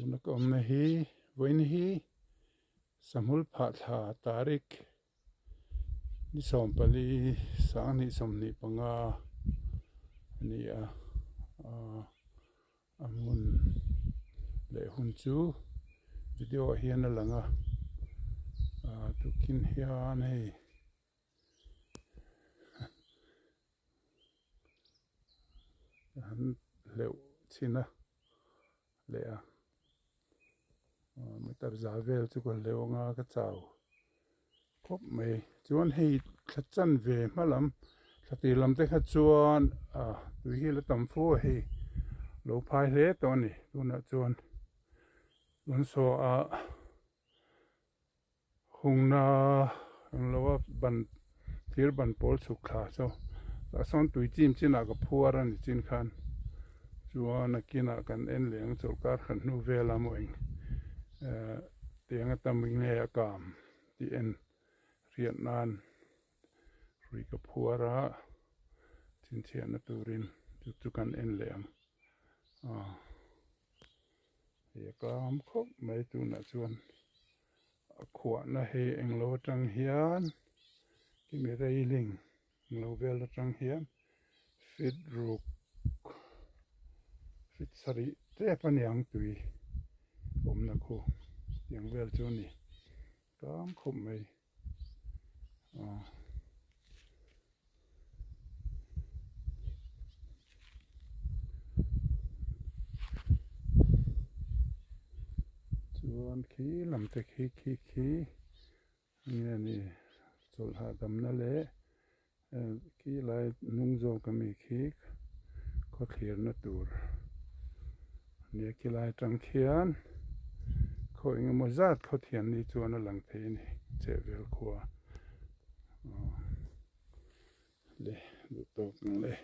Tuna ka awmna hi vawiin hi Sahmul phah thla tarik ni 14 2025 a ni a, a hmun leh hun chu video ah hian a lang a, tukin hian hei. An hleuh chhin a leh a meter za vel chu ka hleuh anga ka chau khawp mai chuan hei thla chan ve hma lam thla tir lam te kha chuan ah tui hi la tam fo a hei lo phai hle tawh a ni tunah chuan tunsaw ah. Hungna ang lo a ban thir ban pawl chhuk thla chu tah sawn tui chim chinah ka phuar a ni chin khan chuan a kinah kan en leh ang chawlhkar khat hnu vela maw eng eh tiang a tam nge a kam tih en hriat nan hrui ka phuar a chhinchhiahna turin chu chu kan en leh ang aw. Hei a kam khawp mai tunah chuan a khuahna hi englo atang hian kimi railing englo vel atang hian feet ruk feet sarih tep a niang tui awmna khu tiang vel chu a ni kam khawp mai. Chuan khi lam te khi khi khi nge ni chawlh hahdamna leh khi lai hnung zawk ami khi khawthlirna tur nia khi lai atang khian khaw engemaw zat khawthian ni chuan a lang thei a ni chhehvel khua le duh tawk ang le.